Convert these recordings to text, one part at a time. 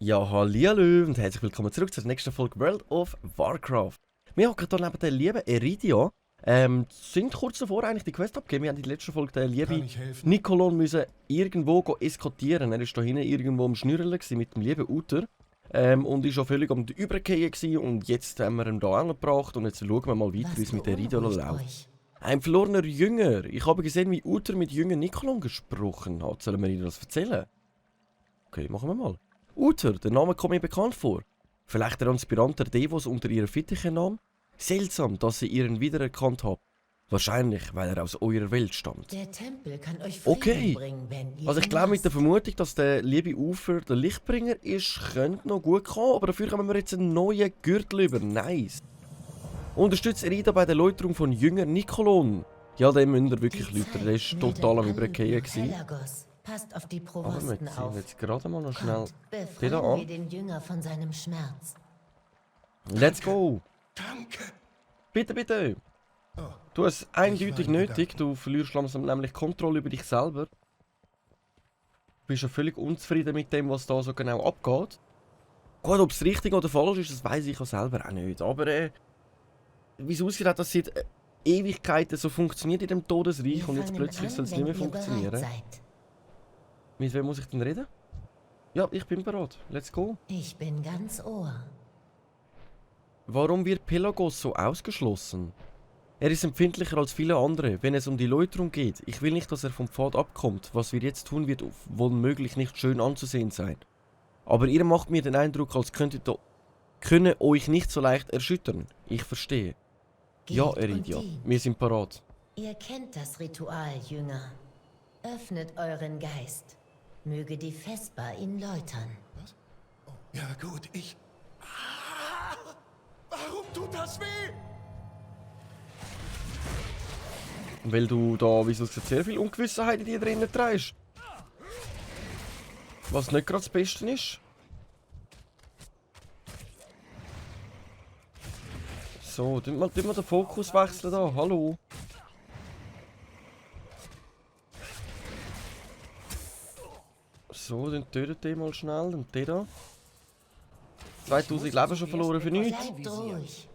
Ja, hallihallo und herzlich willkommen zurück zur nächsten Folge World of Warcraft. Wir hocken hier neben der lieben Eridia. Sind kurz davor eigentlich die Quest abgegeben. Wir haben in der letzten Folge den lieben Nikolon müssen irgendwo eskortieren. Er war da hinten irgendwo am Schnürren mit dem lieben Uter. Und ist auch völlig am Übergehen gewesen. Und jetzt haben wir ihn hier angebracht und jetzt schauen wir mal weiter, wie es mit der Eridia läuft. Ein verlorener Jünger. Ich habe gesehen, wie Uter mit Jünger Nikolon gesprochen hat. Sollen wir Ihnen das erzählen? Okay, machen wir mal. Uter, der Name kommt mir bekannt vor. Vielleicht der Aspirant der Devos unter ihrer Fittiche nahm? Seltsam, dass ihr ihren wiedererkannt habt. Wahrscheinlich, weil er aus eurer Welt stammt. Der Tempel kann euch Frieden bringen, wenn ihr Also ich glaube mit der Vermutung, dass der liebe Ufer der Lichtbringer ist, könnte noch gut kommen, aber dafür haben wir jetzt einen neuen Gürtel über. Nice. Unterstützt Eridia bei der Läuterung von Jünger Nikolon. Ja, dem müsst ihr wirklich läutern, der ist total am Übergehen gewesen. Passt auf die Aber wir Provosten ziehen auf. jetzt gerade mal noch schnell Kommt, den da befreien wir an. den Jünger von seinem Schmerz. Let's go! Danke. Bitte, bitte! Oh, Du hast es eindeutig war in nötig, du verlierst langsam nämlich Kontrolle über dich selber. Du bist ja völlig unzufrieden mit dem, was da so genau abgeht. Gut, ob es richtig oder falsch ist, das weiß ich ja selber auch nicht. Aber wie es aussieht, hat das seit Ewigkeiten so funktioniert in dem Todesreich Wir und jetzt fangen plötzlich an, soll es nicht mehr wenn ihr bereit funktionieren. seid. Mit wem muss ich denn reden? Ja, ich bin bereit. Let's go. Ich bin ganz Ohr. Warum wird Pelagos so ausgeschlossen? Er ist empfindlicher als viele andere, wenn es um die Läuterung geht. Ich will nicht, dass er vom Pfad abkommt. Was wir jetzt tun, wird womöglich nicht schön anzusehen sein. Aber ihr macht mir den Eindruck, als könne euch nicht so leicht erschüttern. Ich verstehe. Ja, Geht Eridia, und dient. wir sind parat. Ihr kennt das Ritual, Jünger. Öffnet euren Geist. Möge die Vespa ihn läutern. Was? Oh, ja gut, ich... Ah, warum tut das weh? Weil du da, wie es aussieht, sehr viel Ungewissenheit in dir drinnen trägst. Was nicht gerade das Beste ist. So, tun wir den Fokus wechseln da. Hallo. So, dann tötet den mal schnell. Und den da. 2000 Leben schon verloren für nichts. Bleibt ruhig.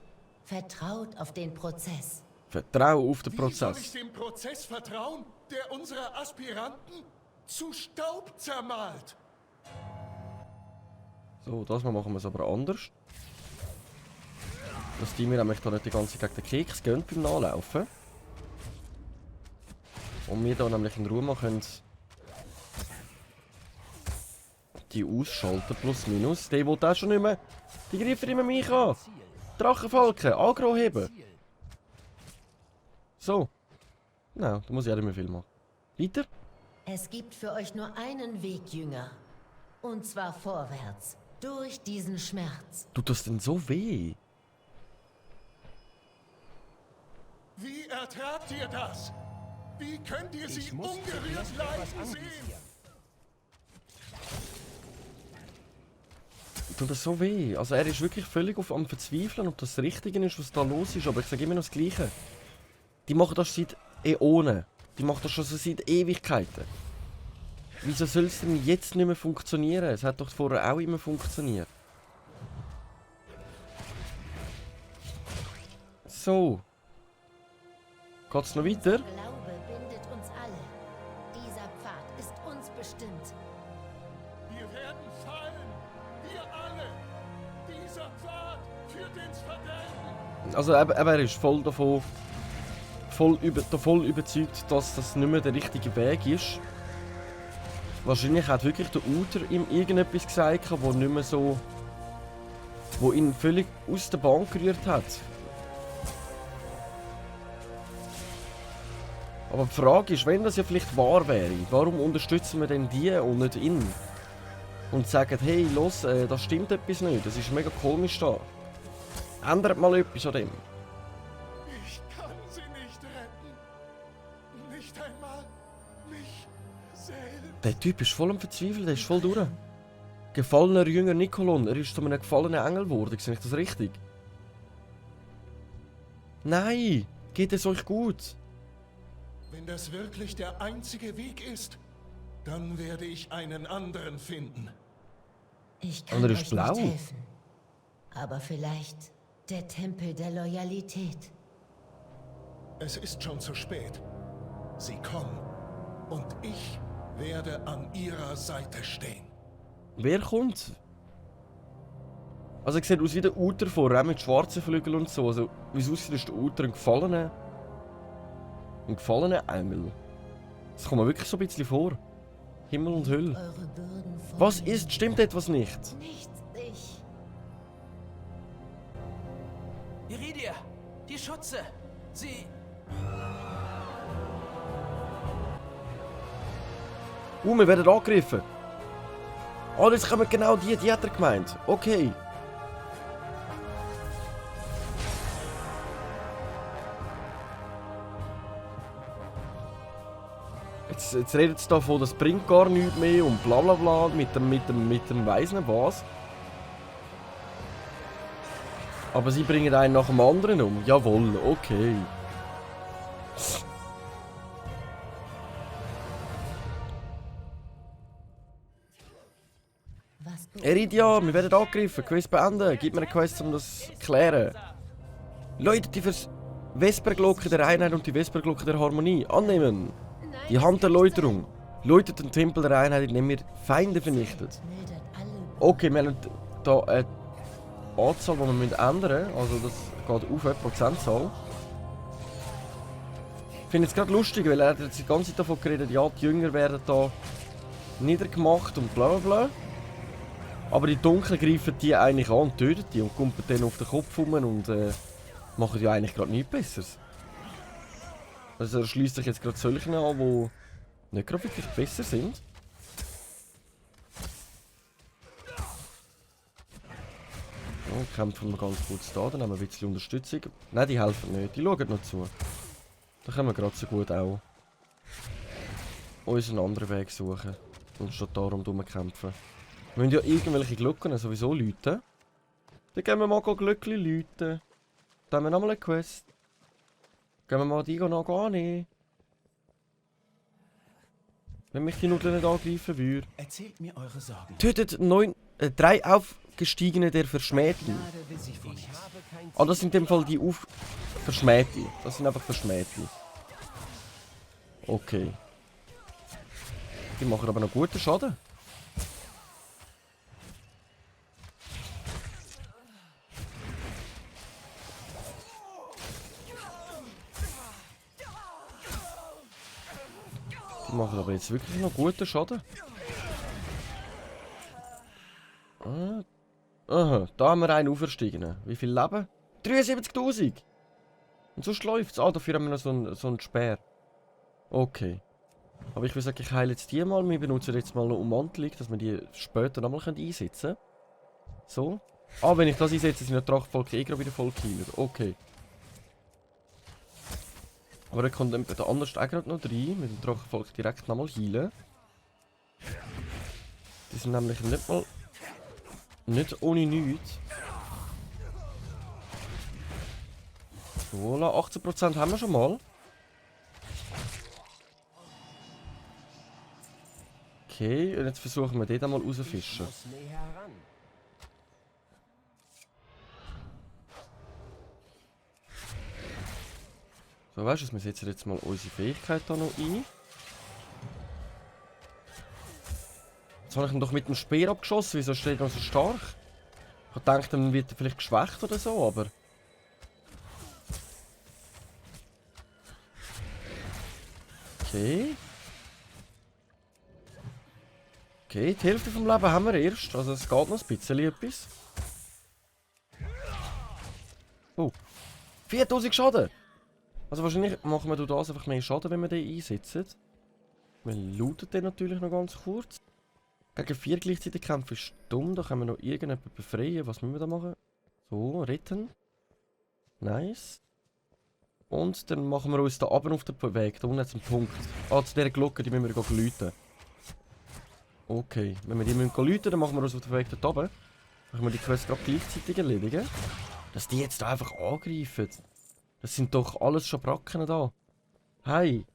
Vertraut auf den Prozess. Vertrau auf den Wie soll ich Prozess. dem Prozess vertrauen, der unsere Aspiranten zu Staub zermalt? So, das mal machen wir es aber anders. Dass die mir nämlich da nicht die ganze Zeit gegen den Keks gehen beim Nachlaufen. Und wir da nämlich in Ruhe mal können die ausschalten, plus minus. Der will auch schon nicht mehr. Die greifen immer mich an. Drachenfalken, Agro heben. So. Nein, da muss ich auch nicht mehr viel machen. Weiter? Es gibt für euch nur einen Weg, Jünger. Und zwar vorwärts. Durch diesen Schmerz. Tut das denn so weh? Wie ertragt ihr das? Wie könnt ihr sie ungerührt leiden sehen? Tut das so weh? Also er ist wirklich völlig am Verzweifeln, ob das Richtige ist, was da los ist. Aber ich sage immer noch das Gleiche. Die machen das seit Äonen. Die machen das schon so seit Ewigkeiten. Wieso soll es denn jetzt nicht mehr funktionieren? Es hat doch vorher auch immer funktioniert. So. Geht's noch weiter? Glaube bindet uns alle. Dieser Pfad ist uns bestimmt. Wir werden fallen. Wir alle. Dieser Pfad führt ins Verderben. Also er ist voll davon... voll überzeugt, dass das nicht mehr der richtige Weg ist. Wahrscheinlich hat wirklich der Uter ihm irgendetwas gesagt, wo nicht mehr so... wo ihn völlig aus der Bahn gerührt hat. Aber die Frage ist, wenn das ja vielleicht wahr wäre, warum unterstützen wir denn die und nicht ihn? Und sagen, hey, los, das stimmt etwas nicht, das ist mega komisch da. Ändert mal etwas an dem. Ich kann sie nicht retten. Nicht einmal mich selbst. Der Typ ist voll am Verzweifeln, der ist voll durch. Gefallener Jünger Nikolon, er ist zu einem gefallenen Engel geworden, sehe ich das richtig? Nein! Geht es euch gut? Wenn das wirklich der einzige Weg ist, dann werde ich einen anderen finden. Ich kann Andere euch ist blau. nicht helfen. Aber vielleicht der Tempel der Loyalität. Es ist schon zu spät. Sie kommen. Und ich werde an ihrer Seite stehen. Wer kommt? Also er sieht aus wie der Uter vorher, auch mit schwarzen Flügeln und so. Also wie es aussieht, ist der Uter ein gefallener Engel. Das kommt mir wirklich so ein bisschen vor. Himmel und Hölle. Eure Bürden von Was mir. ist? Stimmt etwas nicht? Nicht ich. Iridia, die Schutze! Sie... Wir werden angegriffen. Oh, jetzt kommen genau die hat er gemeint. Okay. Jetzt redet es davon, das bringt gar nichts mehr und bla bla bla mit dem weiss nicht was. Aber sie bringen einen nach dem anderen um. Jawohl, okay. Was Iridia, wir werden angegriffen. Quest beenden. Gib mir eine Quest, um das zu klären. Leute, die fürs Vesperglocke der Einheit und die Vesperglocke der Harmonie annehmen. Die Handerläuterung. Läutet den Tempel der Einheit, indem ihr Feinde vernichtet. mildert alle Okay, wir haben hier eine Anzahl, die wir ändern müssen. Also das geht auf eine Prozentzahl. Ich finde es gerade lustig, weil er hat jetzt die ganze Zeit davon geredet, ja, die Jünger werden da niedergemacht und bla bla bla. Aber die Dunklen greifen die eigentlich an und töten die und kumpeln dann auf den Kopf rum und machen ja eigentlich gerade nichts Besseres. Also er schließt sich jetzt gerade solche an, die nicht gerade wirklich besser sind. So, kämpfen wir ganz kurz da, dann haben wir ein bisschen Unterstützung. Nein, die helfen nicht, die schauen noch zu. Da können wir gerade so gut auch uns einen anderen Weg suchen und statt darum kämpfen. Wir müssen ja irgendwelche Glocken sowieso läuten. Dann gehen wir mal Glöckchen läuten. Dann haben wir nochmal eine Quest. Gehen wir mal die noch annehmen. Wenn mich die Nudeln nicht angreifen würden. Erzählt mir eure Sorgen. Tötet 3 Aufgestiegene der Verschmähten. Gnade will sich von ich habe kein Ah, das sind in dem Fall die Verschmähte. Das sind einfach Verschmähte. Okay. Die machen aber noch guten Schaden. Die machen aber jetzt wirklich noch guten Schaden. Aha, da haben wir einen Auferstiegenen. Wie viel Leben? 73.000! Und sonst läuft's. Ah, dafür haben wir noch so einen Speer. Okay. Aber ich würde sagen, ich heile jetzt die mal. Wir benutzen jetzt mal eine Ummantelung, dass wir die später nochmal einsetzen können. So. Ah, wenn ich das einsetze, sind die Drachenvolk eh gerade wieder voll geheilt. Okay. Aber dann kommt der andere auch gerade noch rein. Mit dem Drachenvolk direkt nochmal heilen. Die sind nämlich nicht ohne nichts. Voilà, 18% haben wir schon mal. Okay, und jetzt versuchen wir den mal rauszufischen. muss näher heran. So, weißt du, wir setzen jetzt mal unsere Fähigkeit da noch ein. Jetzt habe ich ihn doch mit dem Speer abgeschossen, wieso steht er so stark? Ich dachte, dann wird er vielleicht geschwächt oder so, aber... Okay. Okay, die Hälfte vom Leben haben wir erst, also es geht noch ein bisschen etwas. Oh. 4000 Schaden! Also wahrscheinlich machen wir durch das einfach mehr Schaden, wenn wir den einsetzen. Wir looten den natürlich noch ganz kurz. Gegen 4 gleichzeitig kämpfen ist dumm, da können wir noch irgendjemanden befreien. Was müssen wir da machen? So, retten. Nice. Und dann machen wir uns da oben auf den Weg. Da unten hat es einen Punkt. Ah, zu dieser Glocke, die müssen wir läuten. Okay, wenn wir die läuten müssen, dann machen wir uns auf den Weg dort oben. Machen wir die Quest gerade gleichzeitig erledigen. Dass die jetzt da einfach angreifen. Das sind doch alles schon Bracken da. Hey.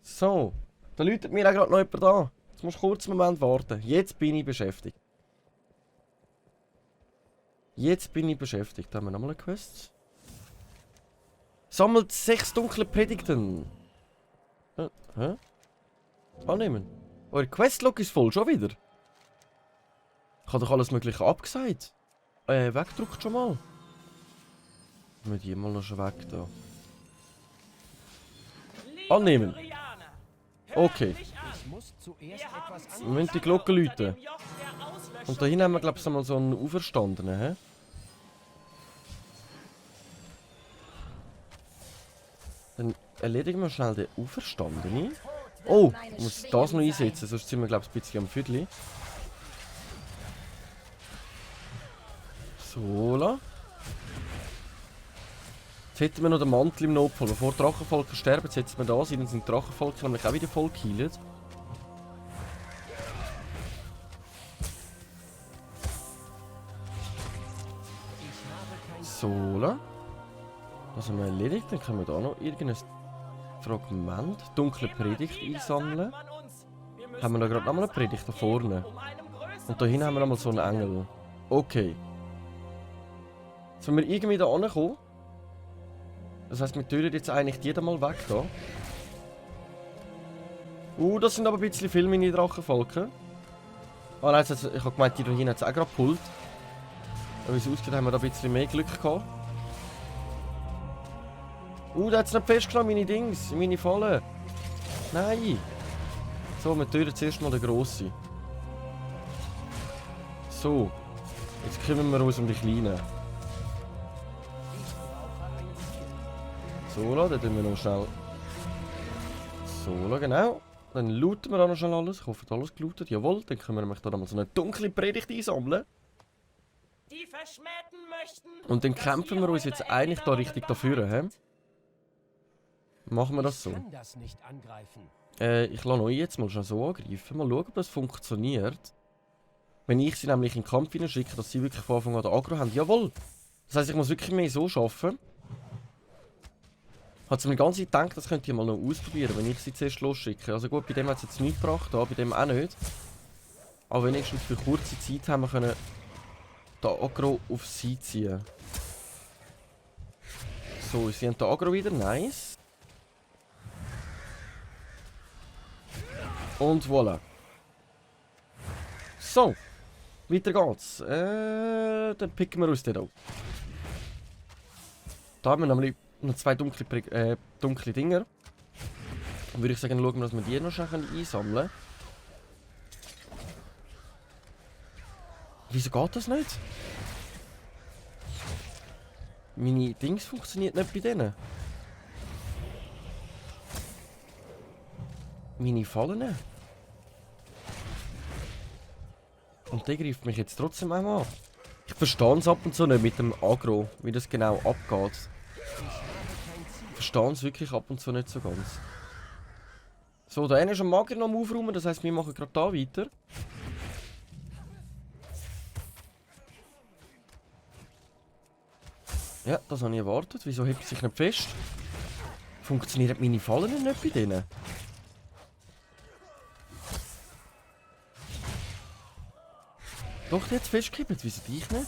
So. Da läutet mir auch gerade noch jemand da. Jetzt musst du kurz einen Moment warten. Jetzt bin ich beschäftigt. Da haben wir nochmal eine Quest. Sammelt 6 dunkle Predigten. Hä? Annehmen. Eure Questlog ist voll, schon wieder. Ich habe doch alles Mögliche abgesagt. Wegdruckt schon mal. Wir die mal noch schon weg da. Annehmen. Okay. Ich muss zuerst etwas Wir müssen die Glocke läuten. Und da hinten haben wir, glaube ich, mal so einen Auferstandenen, hä? Dann erledigen wir schnell den Auferstandenen. Oh, ich muss das noch einsetzen, sonst sind wir, glaube ich, ein bisschen am Viertel. So, la. Jetzt hätten wir noch den Mantel im Notfall. Bevor Drachenvolker sterben, setzen wir das ein, dann sind die Drachenvolker nämlich auch wieder voll geheilt. So, la. Das haben wir erledigt, dann können wir da noch irgendein Fragment, dunkle Predigt einsammeln. Haben wir da gerade nochmal eine Predigt da vorne. Und da hinten haben wir nochmal so einen Engel. Okay. Jetzt sind wir irgendwie da angekommen. Das heisst, wir töten jetzt eigentlich die mal weg da. Das sind aber ein bisschen viel meine Drachenvolken. Ah nein, ich habe gemeint, die da hinten hat es auch gerade gepult. Aber wie es aussieht, haben wir da ein bisschen mehr Glück gehabt. Da hat es nicht festgenommen, meine Dings, meine Fallen. Nein. So, wir töten zuerst mal den Grossen. So. Jetzt kümmern wir uns um die Kleinen. So, dann tun wir noch schnell. So, genau. Dann looten wir auch noch schnell alles. Ich hoffe, alles gelootet. Jawohl, dann können wir nämlich da nochmal so eine dunkle Predigt einsammeln. Die Verschmähten möchten, und dann kämpfen wir uns jetzt eigentlich da richtig dafür, hä? Machen wir das so. Ich kann das nicht angreifen. Ich lasse euch jetzt mal schon so angreifen. Mal schauen, ob das funktioniert. Wenn ich sie nämlich in den Kampf hineinschicke, dass sie wirklich von Anfang an den Agro haben. Jawohl! Das heisst, ich muss wirklich mehr so arbeiten. Hat sie mir die ganze Zeit gedacht, das könnt ihr mal noch ausprobieren, wenn ich sie zuerst losschicke. Also gut, bei dem hat es jetzt nichts gebracht, bei dem auch nicht. Aber wenigstens für kurze Zeit haben wir können den Agro auf sie ziehen. So, sie haben den Agro wieder, nice. Und voilà. So, weiter geht's. Dann picken wir aus den hier. Da haben wir nämlich noch 2 dunkle Dinger. Dann würde ich sagen, schauen wir, dass wir die noch schnell einsammeln können. Wieso geht das nicht? Meine Dings funktioniert nicht bei denen. Meine Fallen nicht. Und der greift mich jetzt trotzdem einmal an. Ich verstehe es ab und zu nicht mit dem Agro, wie das genau abgeht. Ich verstehe es wirklich ab und zu nicht so ganz. So, der eine ist am Magier noch am Aufräumen, das heisst, wir machen gerade da weiter. Ja, das habe ich erwartet. Wieso hebt es sich nicht fest? Funktionieren meine Fallen nicht bei denen? Doch, die hat es festgehebt. Wieso dich nicht?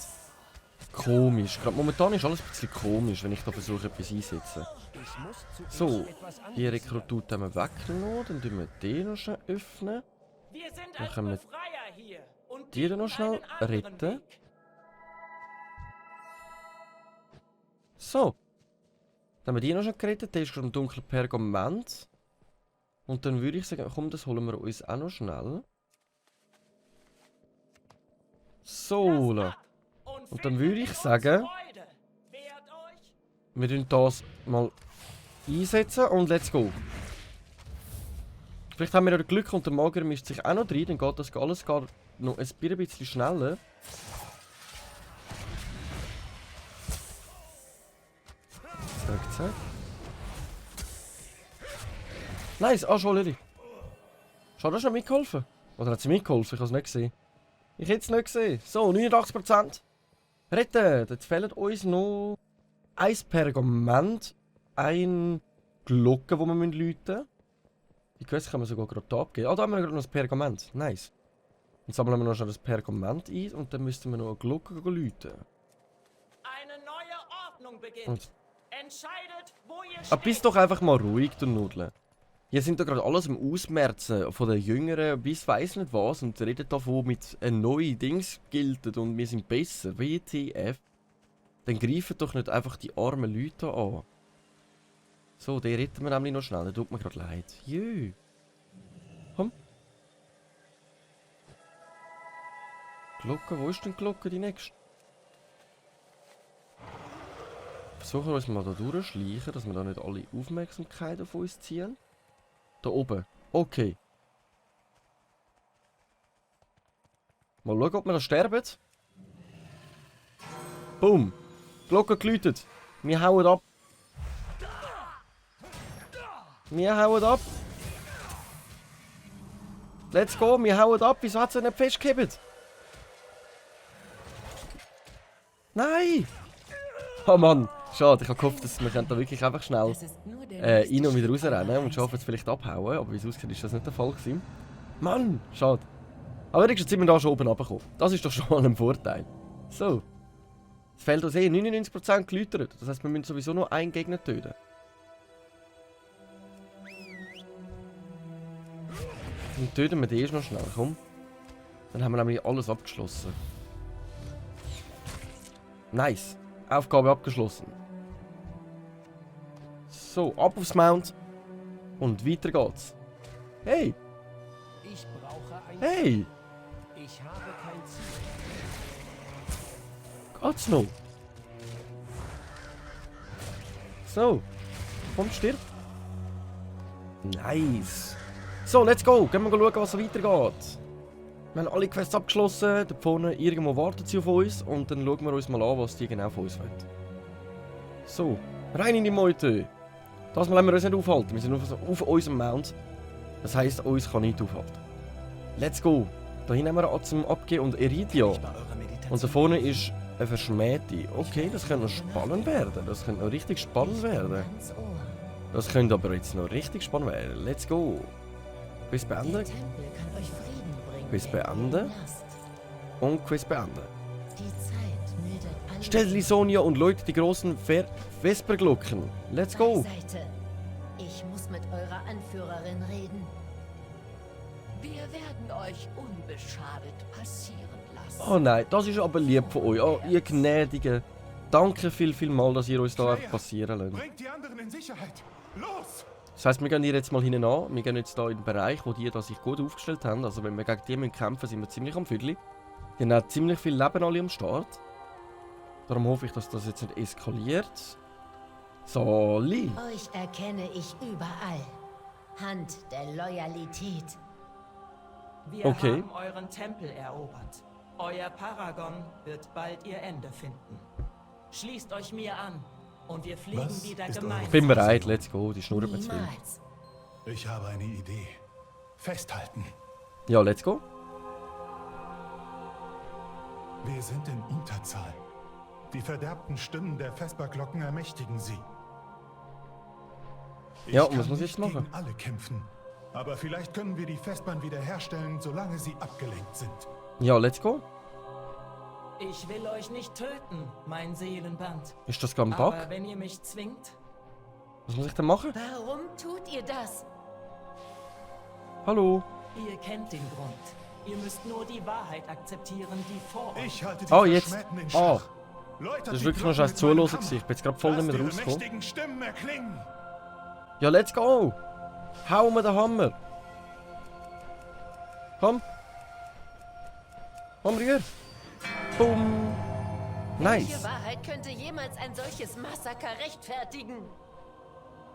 Komisch. Gerade momentan ist alles ein bisschen komisch, wenn ich da versuche, etwas einzusetzen. So, die Rekrutut haben wir weggenommen. Dann tun wir den noch schnell öffnen. wir sind Dann als können wir Befreier hier und die dann noch bieten schnell einen anderen retten. Weg. So. Dann haben wir die noch schon gerettet. Der ist gerade im dunklen Pergament. Und dann würde ich sagen, komm, das holen wir uns auch noch schnell. So. Und dann würde ich sagen, wir tun das mal einsetzen und let's go. Vielleicht haben wir ja Glück und der Magier mischt sich auch noch rein, dann geht das alles gar noch ein bisschen schneller. Zack, zack. Nice, schon Lili. Schade, hast du noch mitgeholfen? Oder hat sie mitgeholfen? Ich habe es nicht gesehen. Ich hätte es nicht gesehen. So, 89%. Retten! Jetzt fehlen uns noch ein Pergament, eine Glocke, die wir läuten müssen. Die Quest können wir sogar gerade hier abgeben. Ah, da haben wir gerade noch das Pergament. Nice. Dann sammeln wir noch schnell das Pergament ein und dann müssten wir noch eine Glocke läuten. Eine neue Ordnung beginnt. Und Entscheidet, wo ihr aber bist steht. doch einfach mal ruhig, du Nudeln. Hier sind doch gerade alles im Ausmerzen von den Jüngeren bis weiss nicht was und redet davon mit neuen Dings giltet und wir sind besser. WTF? Dann greifen doch nicht einfach die armen Leute an. So, den retten wir nämlich noch schnell, der tut mir gerade leid. Jö. Komm. Glocke, wo ist denn die Glocke, die nächste? Versuchen wir uns mal da durchschleichen, dass wir da nicht alle Aufmerksamkeit auf uns ziehen. Da oben. Okay. Mal schauen, ob wir noch sterben. Boom. Glocke geläutet. Wir hauen ab. Wir hauen ab. Let's go, wir hauen ab. Wieso hat sie nicht festgehebt? Nein! Oh Mann, schade. Ich habe gehofft, dass wir da wirklich einfach schnell Das ist nur der rein und wieder nächste rausrennen Schritt und schaffen es vielleicht abhauen. Aber wie es aussieht, ist das nicht der Fall gewesen. Mann, schade. Aber wenigstens sind wir da schon oben runtergekommen. Das ist doch schon mal ein Vorteil. So. Es fehlt uns 99% geläutert. Das heisst, wir müssen sowieso noch einen Gegner töten. Dann töten wir den noch schnell, komm. Dann haben wir nämlich alles abgeschlossen. Nice. Aufgabe abgeschlossen. So, ab aufs Mount. Und weiter geht's. Hey! Ich brauche ein Hey! Ich habe kein Ziel. Geht's noch? So. Komm, stirb. Nice. So, let's go. Gehen wir schauen, was weitergeht. Wir haben alle Quests abgeschlossen. Da vorne irgendwo warten sie auf uns. Und dann schauen wir uns mal an, was die genau von uns wollen. So, rein in die Meute. Das mal haben wir uns nicht aufhalten. Wir sind auf unserem Mount. Das heisst, uns kann nicht aufhalten. Let's go. Da hinten haben wir zum Abgehen und Eridia. Und da vorne ist eine Verschmähte. Okay, das könnte noch spannend werden. Das könnte noch richtig spannend werden. Ans Ohr. Das könnte aber jetzt noch richtig spannend werden. Let's go. Quiz Der beenden. Tempel kann euch Frieden bringen. Quiz wenn ihr ihn beenden. lasst. Und Quiz beenden. Die Zeit mildert alle Stellt Lisonia und läutet die großen Vesperglocken. Let's go. Beiseite. Ich muss mit eurer Anführerin reden. Wir werden euch unbeschadet passieren lassen. Oh nein, das ist aber lieb von euch. Oh, ihr Gnädigen. Danke viel mal, dass ihr uns da einfach passieren lasst. Bringt die anderen in Sicherheit. Los! Das heisst, wir gehen hier jetzt mal hinten an. Wir gehen jetzt hier in den Bereich, wo die da sich gut aufgestellt haben. Also wenn wir gegen die kämpfen müssen, sind wir ziemlich am Viertel. Die haben auch ziemlich viel Leben alle am Start. Darum hoffe ich, dass das jetzt nicht eskaliert. So, Lee. Euch erkenne ich überall. Hand der Loyalität. Wir Okay. haben euren Tempel erobert. Euer Paragon wird bald ihr Ende finden. Schließt euch mir an und wir fliegen Was wieder ist eure gemeinsam. Ich bin bereit, let's go. Die Schnurren mir zu viel. Niemals. Ich habe eine Idee. Festhalten. Ja, let's go. Wir sind in Unterzahl. Die verderbten Stimmen der Vesperglocken ermächtigen sie. Ja, Ich und was kann muss ich jetzt nicht machen? gegen alle kämpfen. Aber vielleicht können wir die Vespern wiederherstellen, solange sie abgelenkt sind. Ja, let's go. Ich will euch nicht töten, mein Seelenband. Ist das gerade ein Bug? Aber wenn ihr mich zwingt, Was muss ich denn machen? Warum tut ihr das? Hallo? ihr kennt den Grund. Ihr müsst nur die Wahrheit akzeptieren, die vor euch. Ich halte die Oh, jetzt. Verschmähten in Oh. Schach. Läutert Das ist die wirklich noch Glocken scheiß mit meinem Zuhören Hammer. gewesen. Ich bin jetzt gerade voll nicht Lasst mehr ihre rausgekommen. mächtigen Stimmen erklingen. Ja, let's go. Hau mir den Hammer. Komm. Komm, rühr. Boom. Welche Nice. Wahrheit könnte jemals ein solches Massaker rechtfertigen?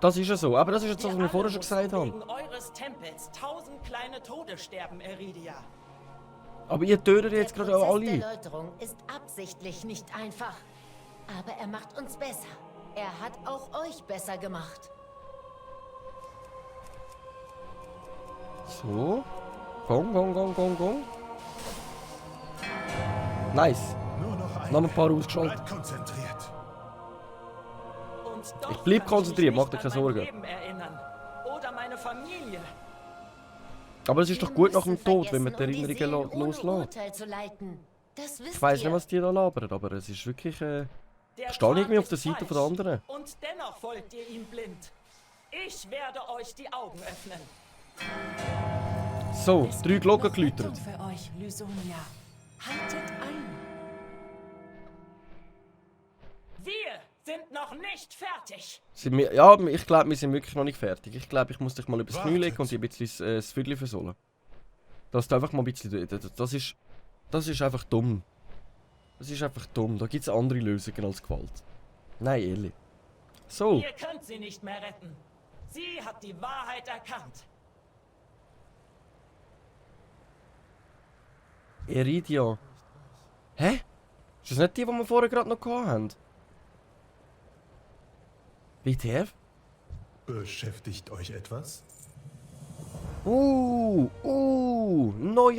Das ist ja so. Aber das ist jetzt, was wir alle vorher schon mussten gesagt haben. wegen eures Tempels 1000 kleine Tode sterben, Eridia. Aber ihr tötet jetzt Der gerade auch Prozess der alle. Läuterung ist absichtlich nicht einfach. Aber er macht uns besser. Er hat auch euch besser gemacht. So. Gong. Nice. Nur noch Noch ein paar ausgeschaltet. Bleibt konzentriert. Und doch Ich bleib kann konzentriert, mich mach dir nicht keine an mein Sorgen. Leben erinnern. Oder meine Familie. Aber es ist doch Wir gut nach dem müssen Tod, wenn man die vergessen, um Erinnerungen Seelen ohne loslässt. Urteil zu leiten. Das wisst Ich weiss ihr. nicht, was die da labern, aber es ist wirklich... Der Stehe ich irgendwie Pfad auf der ist Seite falsch. der anderen. Und dennoch folgt ihr ihm blind. Ich werde euch die Augen öffnen. So, Es 3 gibt Glocken noch Rettung geläutet. für euch, Lysonia. Haltet ein. Wir sind noch nicht fertig. Ja, ich glaube, wir sind wirklich noch nicht fertig. Ich glaube, ich muss dich mal übers Knie Wartet. legen und dir ein bisschen das Viertel versohlen. Dass du einfach mal ein bisschen... Das ist einfach dumm. Das ist einfach dumm. Da gibt es andere Lösungen als Gewalt. Nein, ehrlich. So, Ihr könnt sie nicht mehr retten. Sie hat die Wahrheit erkannt. Eridia. Hä? Ist das nicht die wir vorher gerade noch hatten? WTF? Beschäftigt euch etwas? Neue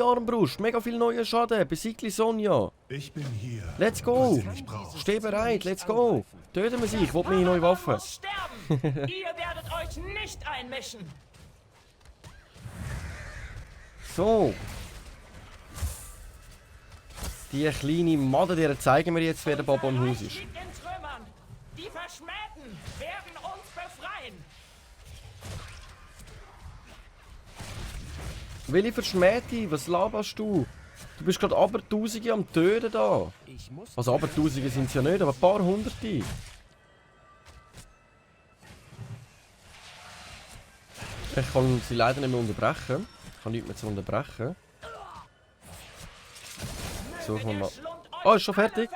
Armbrust, mega viel neuer Schaden, besiegt Sonja. Ich bin hier. Let's Was go. ihr nicht braucht. Steh bereit, let's go. Töten wir sie, ich will meine neue Waffe. Muss sterben. Ihr werdet euch nicht einmischen. So. Die kleine Made, der zeigen wir jetzt, wer der Bob am Haus ist. Liegt in Trümmern. Die Verschmähten werden uns befreien. Welche Verschmähte? Was laberst du? Du bist gerade aber Tausende am Töten da. Ich muss Also aber Tausende sind es ja nicht, aber ein paar Hunderte. Ich kann sie leider nicht mehr unterbrechen. Ich kann nichts mehr zu unterbrechen. Suchen wir mal. Oh, ist schon fertig?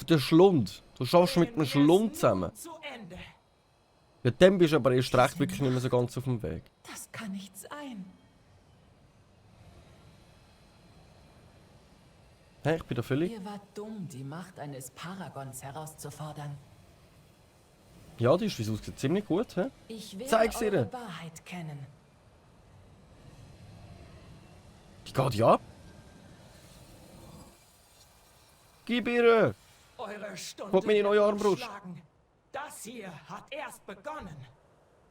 Der Schlund. Du schaffst mit einem Schlund zusammen. Zu Ende. Ja, dann bist du aber erst recht wirklich nicht mehr so ganz auf dem Weg. Das kann nicht sein. Hä, ich bin da völlig... Ihr wart dumm, die Macht eines Paragons herauszufordern. Ja, die ist, wie es aussieht, ziemlich gut, hä? Ich werde Zeig's ihr. eure Wahrheit kennen. Die geht ja ab. Gib ihr! Eure Stunde Kommt meine neue wird Armbrust. umschlagen. Das hier hat erst begonnen.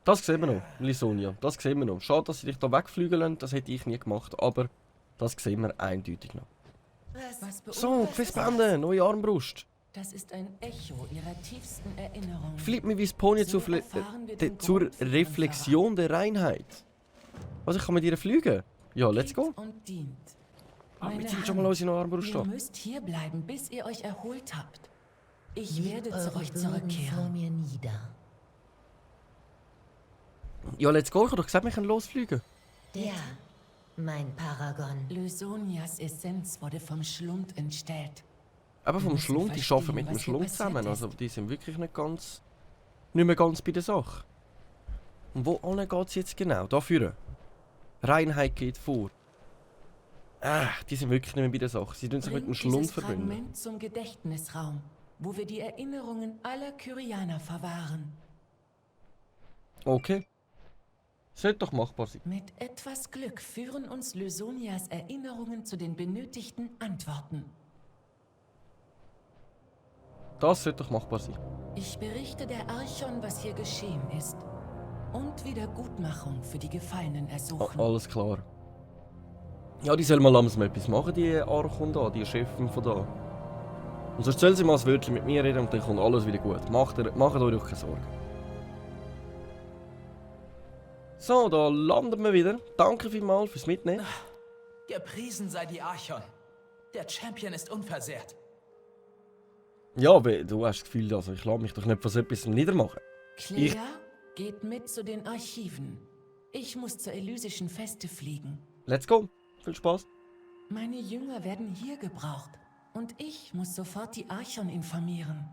Das sehen wir noch, Lisonia. Das sehen wir noch. Schade, dass sie dich da wegfliegen lassen. Das hätte ich nie gemacht. Aber das sehen wir eindeutig noch. Was So, beunruhigt Questbände, neue Armbrust. Das ist ein Echo ihrer tiefsten Erinnerungen. Fliegt mir wie das Pony So zur erfahren wir den zur Grund für ihren Reflexion der Reinheit. Was, ich kann mit ihr fliegen? Ja, let's go. Geht und dient. Aber wir Meine ziehen schon mal unsere neue Armbrust Ihr an. müsst hier bleiben, bis ihr euch erholt habt. Ich werde Legt zu eure euch Bürden vor zurückkehren. mir nieder. Ja, let's go. Ich habe doch gesagt, wir können losfliegen. Ja, mein Paragon. Lysonias Essenz wurde vom Schlund entstellt. Aber vom müssen Schlund, die verstehen, arbeiten mit dem was hier Schlund passiert zusammen. ist. Also die sind wirklich nicht mehr ganz bei der Sache. Und wo geht es jetzt genau? Da vorne. Reinheit geht vor. Die sind wirklich nicht mehr bei der Sache. Sie tun sich mit dem Bringt Schlund dieses verbinden. Fragment zum Gedächtnisraum, wo wir die Erinnerungen aller Kyrianer verwahren. Okay. Sollte doch machbar sein. Mit etwas Glück führen uns Lysonias Erinnerungen zu den benötigten Antworten. Das sollte doch machbar sein. Ich berichte der Archon, was hier geschehen ist. Und Wiedergutmachung für die Gefallenen ersuchen. Alles klar. Ja, die sollen mal langsam etwas machen, die Archon da, die Chefin von da. Und sonst sollen sie mal ein Wörtchen mit mir reden und dann kommt alles wieder gut. Macht euch doch keine Sorgen. So, da landen wir wieder. Danke vielmals fürs Mitnehmen. Gepriesen sei die Archon. Der Champion ist unversehrt. Ja, aber du hast das Gefühl, also ich lasse mich doch nicht von so etwas niedermachen. Clea geht mit zu den Archiven. Ich muss zur Elysischen Feste fliegen. Let's go. Viel Spaß. Meine Jünger werden hier gebraucht. Und ich muss sofort die Archon informieren.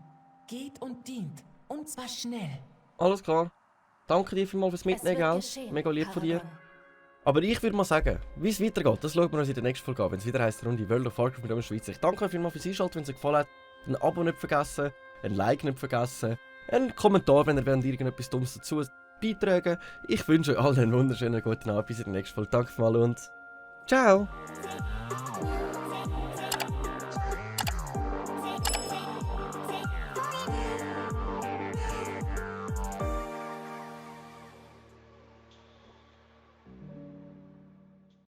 Geht und dient. Und zwar schnell. Alles klar. Danke dir vielmals fürs Mitnehmen, gell? Mega lieb von dir. Aber ich würde mal sagen, wie es weitergeht, das schauen wir uns in der nächsten Folge an, wenn es wieder heisst, Runde World of Warcraft mit dem Schweizer. Ich danke euch vielmals fürs Einschalten, wenn es euch gefallen hat. Ein Abo nicht vergessen, ein Like nicht vergessen, einen Kommentar, wenn ihr irgendetwas Dummes dazu beitragen. Ich wünsche euch allen einen wunderschönen guten Abend bis in der nächsten Folge. Danke mal und ciao!